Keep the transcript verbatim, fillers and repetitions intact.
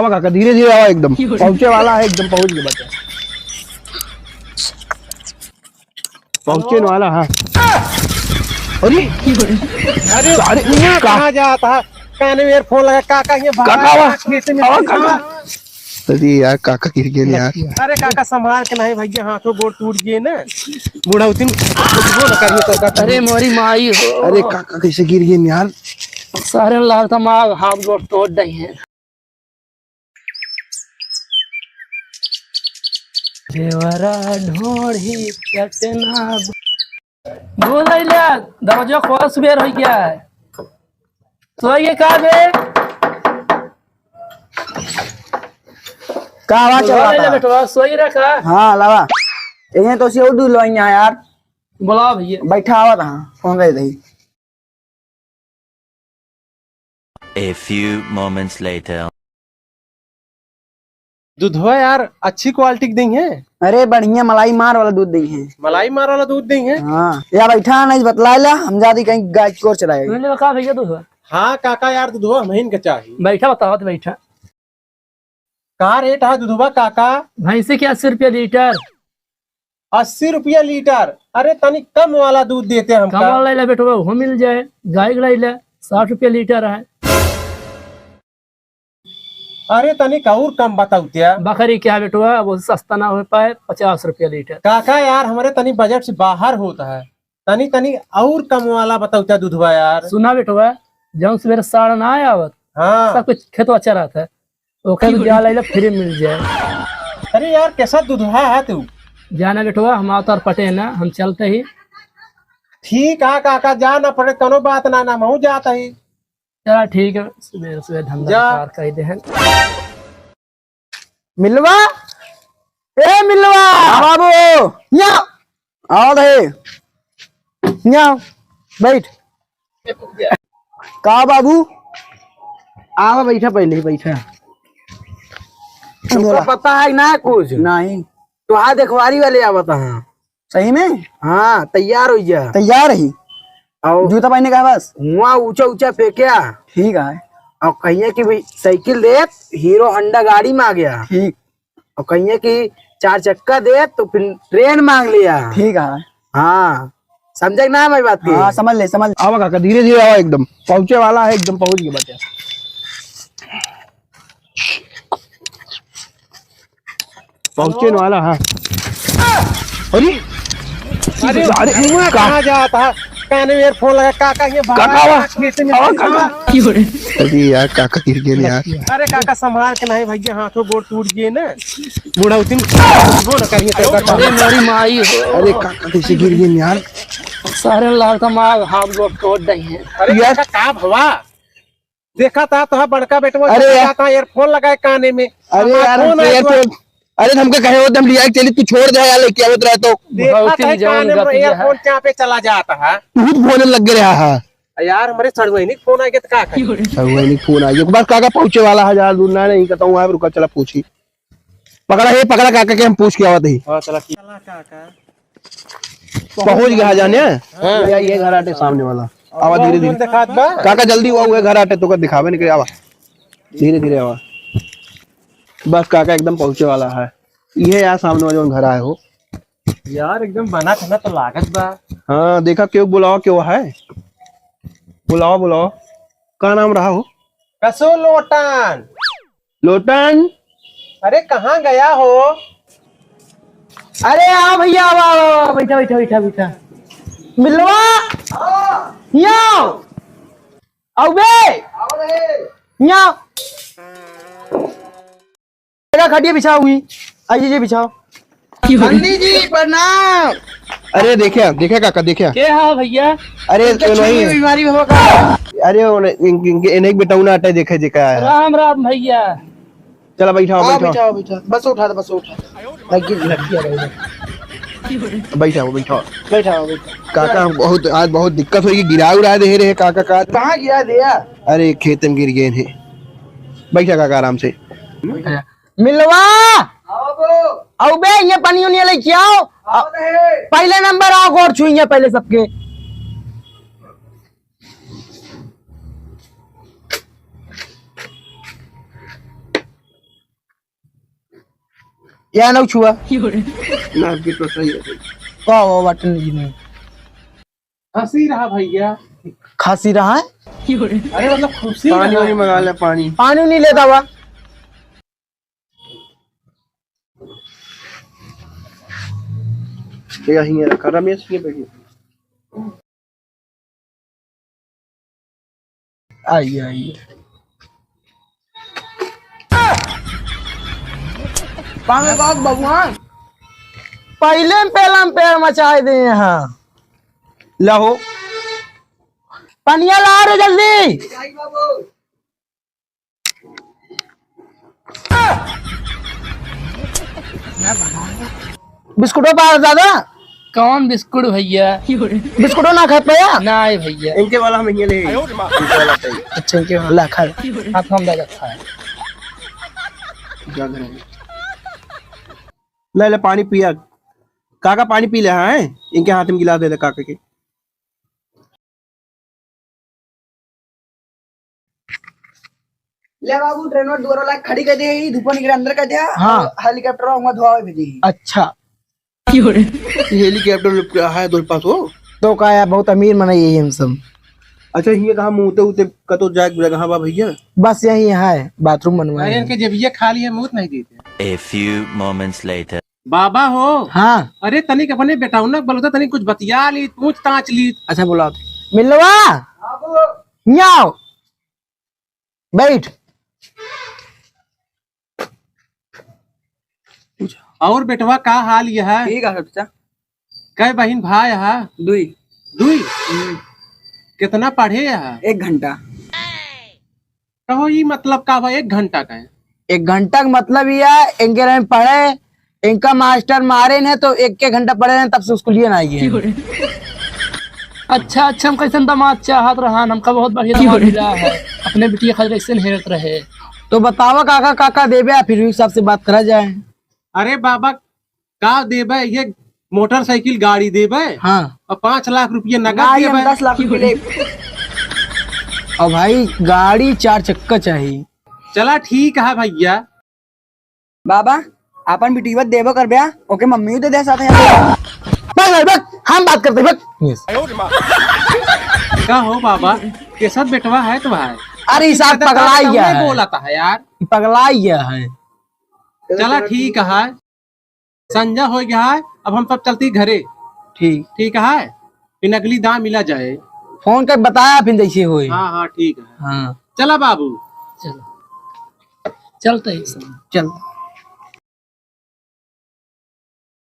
आवा काका, धीरे धीरे आवा, एकदम पहुँचे वाला है, एकदम पहुँच गए बाटे। पहुँचे वाला है। अरे, अरे, अरे, कहाँ जाता है? काने में earphone लगा, काका ये बाहर काका, आवा। खेत में आवा, काका। अरे यार, काका गिर गए यार। अरे काका, संभाल के नहीं भैया, हाथों गोड़ टूट गए ना। बुढ़ौती में कुछ बोल करिए तो काका। अरे मोरी माई हो। अरे काका, कैसे गिर गए यार? सारे लागत माँ हाथ गोड़ तोड़ दे हैं। देवरा ढोढ़ी चटना। बोल ले, दरवाजा खोल, सुबेर हो गया है। सोइए का बे? का आवाज चल रहा था? बेटवा, सोई रहा का? हाँ, लावा। इन्हें तो उसी और दूध लो यहाँ यार। बुलाओ भैया। बैठा आवा था, फोन कर दे। A few moments later. दूधवा यार, अच्छी quality के देंगे। अरे, बढ़िया मलाई मार वाला दूध देंगे। मलाई मार वाला दूध देंगे। हाँ, या बैठा, नहीं बतला ला, हम जाती कहीं गाय को चलाए। ले लो का भैया दूधवा? हाँ काका यार, दूधवा हमहिन के चाही। बैठा, बताओ तो बैठा। का rate है दूधवा काका? भैंसी के अस्सी रुपया लीटर। अस्सी रुपया लीटर? अरे तनी कम वाला दूध देते हमका। कम वाला ले बेटवा, वो मिल जाए। गाय के ले ले, साठ रुपया लीटर है। अरे तनी का और कम बताओ त्या। बकरी क्या बेटवा, वो सस्ता ना हो पाए, पचास रुपया लीटर। काका यार, हमरे तनी budget से बाहर होता है, तनी तनी और कम वाला बताओ त्या दूधवा यार। सुना बेटवा, जौन सुबेरे साढ़ ना आवत, हाँ। सब कुछ खेतवा चरात है, ओके भी जा लाइला, free मिल जाए। अरे यार, कैसा दूधवा है तू? जाना बेटवा, हम आवत और पटे ना, हम चलते ही। ठीक है काका, जा ना पड़े, कोनो बात ना, ना, महू जात ही। चला ठीक है, सुबह सुबह धंधा जा। बेकार कर दे हैं। मिलवा, ए मिलवा। हाँ बाबू। या। आओ दे। या। बैठ। का बाबू? आवा बैठा, पहले ही बैठा। तुमको बोला। पता है ना कुछ? नहीं। तो हाँ, देखवारी वाले आवत हैं। सही में? हाँ, तैयार हो जा। तैयार ही। और जूता पहने का बस? हुआ ऊंचा ऊंचा फेंक्या। ठीक है। और कहिए कि भाई साइकिल देत, हीरो होंडा गाड़ी मांग्या। ठीक। और कहिए कि चार चक्का देत, तो फिर ट्रेन मांग लिया। ठीक है। हाँ, समझे कि ना हमारी बात की? हाँ, समझ ले, समझ। आवा काका, धीरे धीरे आवा, एकदम पहुँचे वाला है, एकदम पहुँच गए बच्चा। पहुँचे वाला है। अरे, अरे, अरे, हुआ का? कहाँ जाता है? काने में earphone लगा, काका ये बाहर काका, आवा। खेत में आवा, काका। अरे यार, काका गिर गए यार। अरे काका, संभाल के नहीं भैया, हाथों गोड़ टूट गए ना। बुढ़ौती में बोल करिए तो काका। अरे मेरी माई हो। अरे काका, कैसे गिर गए यार? सारे लाल का माँ हाथ गोड़ तोड़ दे हैं। अरे यार। काका, का भवा? देखा था तो बड़का बेटवा अरे यार। Earphone लगाए काने में। अरे हमार यार, phone आया यार, तो तो, अरे, हमके कहे होत, हम लिया के चली, तू छोड़ दे यार, लेके आवत रहे तो। देखा बहुत था ही जवान काने में गति है। Earphone चापे चला जाता है। तू तो phone लग गया है। यार, हमरे सड़ुआइनी के phone आ गया तो का करी? सड़ुआइनी के phone आ गया। बस काका पहुँचे वाला है, ज्यादा दूर ना, नहीं कहता हूँ, वहाँ रुका, चला पूछी। पकड़ा, ये पकड़ा काका के, हम पूछ के आवत ही। हाँ, चला, ठीक। चला काका। पहुँच गया जाने। हाँ। ये, ये घर आटे सामने वाला। आवा धीरे धीरे। दिखात बा। काका जल्दी हुआ, हुए घर आटे तो का दिखावे निकले, आवा। धीरे धीरे आवा। बस काका एकदम पहुँचे वाला है। ये यार सामने वाला जौन घर आए हो। यार एकदम बना ठना तो लागत बा। हाँ, देखा केहू बुलावा, केहू है। बुलावा, बुलावा। का नाम रहा हो? कसो लोटन। लोटन। अरे, कहाँ गया हो? अरे, आओ भैया, आओ, आओ, आओ, बैठा, बैठा, बैठा, बैठा। मिलवा। हाँ। यहाँ आओ। आओ बे। आओ रे। यहाँ। जगह खटिया बिछाओ हुई। आइए, ये बिछाओ। पंडित जी, प्रणाम। अरे, देखिया, देखिया काका, देखिया। के हा भैया? अरे, इनके वही छुई बीमारी होगा। अरे, उन्हें, इन-, इनके, इन्हें एक बेटौना अटे, देखे, देखा है। राम राम भैया। चला, बैठाओ, हाँ, बैठाओ। बैठाओ, बैठाओ। बस उठा दे, बस उठा दे। लगी, लगी है भाई। बैठाओ, बैठाओ। बैठाओ, बैठाओ। काका, बहुत, आज बहुत दिक्कत होगी, गिरा उड़ा दे रहे काका का। कहाँ गिरा दिया? अरे, खेत में गिर गए हैं। बैठा काका, आराम से। मिलवा। आओ बे, ये पानी उनी लेके आओ। आओ बे। पहले नंबर आओ, गोड़ छुइए पहले सबके। या ना छुआ। ना, अबकी तो सही है। का हुआ बटन जी में? खांसी रहा भैया। खांसी रहा है? अरे मतलब खुशी पानी रहा। वानी मंगा ले, पानी। पानी नहीं लेता हुआ। यही रखा रमेश, ये बैठिए। आई, आई। पागल बाग बबुआन। पहिले में पेला में पैर मचाए दे यहाँ। लाहो। पनिया ला रे जल्दी। बिस्कुटो पा दादा। कौन बिस्कुट भैया? बिस्कुटो ना खात भैया? नाहीं भैया। इनके वाला हम ये ले। इनके वाला चाहिए। अच्छा, इनके वाला खा। आप हम दादा खाए। जा घर में। ले, ले पानी पिया। काका पानी पी ले, हाँ? इनके हाथ में गिलास दे दे काका के। ले बाबू, ट्रेन में दुआर वाला खड़ी कर दे, ई धूपा निकले अंदर कर दे, हाँ। और हेलीकॉप्टर वहाँ धुआवे भेजे। अच्छा। ये हेलीकॉप्टर है तोरे पास हो? तो का यार, बहुत अमीर मनई है हम सब। अच्छा, हियाँ कहाँ मूते उते कतो जाए के जगह बा भैया? बस यही है, बाथरूम बनवाए अरे, हैं। इनके जेबिया खाली है, मूत नहीं देते। A few moments later. बाबा हो। हाँ। अरे तनिक अपने बेटौना के बलौता तनिक कुछ बतिया ली, पूछ ताछ ली। अच्छा बोला। मिलवा। हाँ बाबू। यहाँ आओ। बैठ। और बेटवा का हाल यह है? ठीक है चाचा। कै बहिन भाई है? दुई। दुई? हम्म। कितना पढ़े है? एक घंटा। कहो, ई मतलब का बा, एक घंटा का है? एक घंटा का मतलब ई है, इनके रहे पढ़े, इनका मास्टर मारे ने तो एक, एक घंटा पढ़े रहे, तब से स्कूलिए ना आइए। अच्छा, अच्छा, हम कैसन दामाद चाहत रहन, हमका बहुत बढ़िया दामाद मिला है, अपने बिटिया खातिर ऐसे हेरत रहे। तो बतावा काका, काका देबे, फिर भी सबसे बात करा जाए। अरे बाबा, का देबे? ये मोटरसाइकिल गाड़ी देबे? हाँ। और पाँच लाख रुपया नगद ना, ये हम देबे? दस लाख रुपया लेब। और भाई, गाड़ी चार चक्का चाहिए। चला ठीक है भैया। बाबा, आपन बिटिया देबो करबे, ओके मम्मी दे दे साथ में। बस, बस, बस, हम बात करते हैं, बस। का हो बाबा, कैसा बेटवा है तुम्हारा? अरे, ई साहब पगला गया है। बोला था यार। पगला गया है। चला ठीक है। संझा हो गया है, अब हम सब चलती घरे। ठीक। ठीक है, फिर अगली दाँ मिला जाए। फोन कर बताया फिर जैसे होए। हाँ, हाँ, ठीक है। हाँ। चला बाबू। चलो। चलते हैं। चल।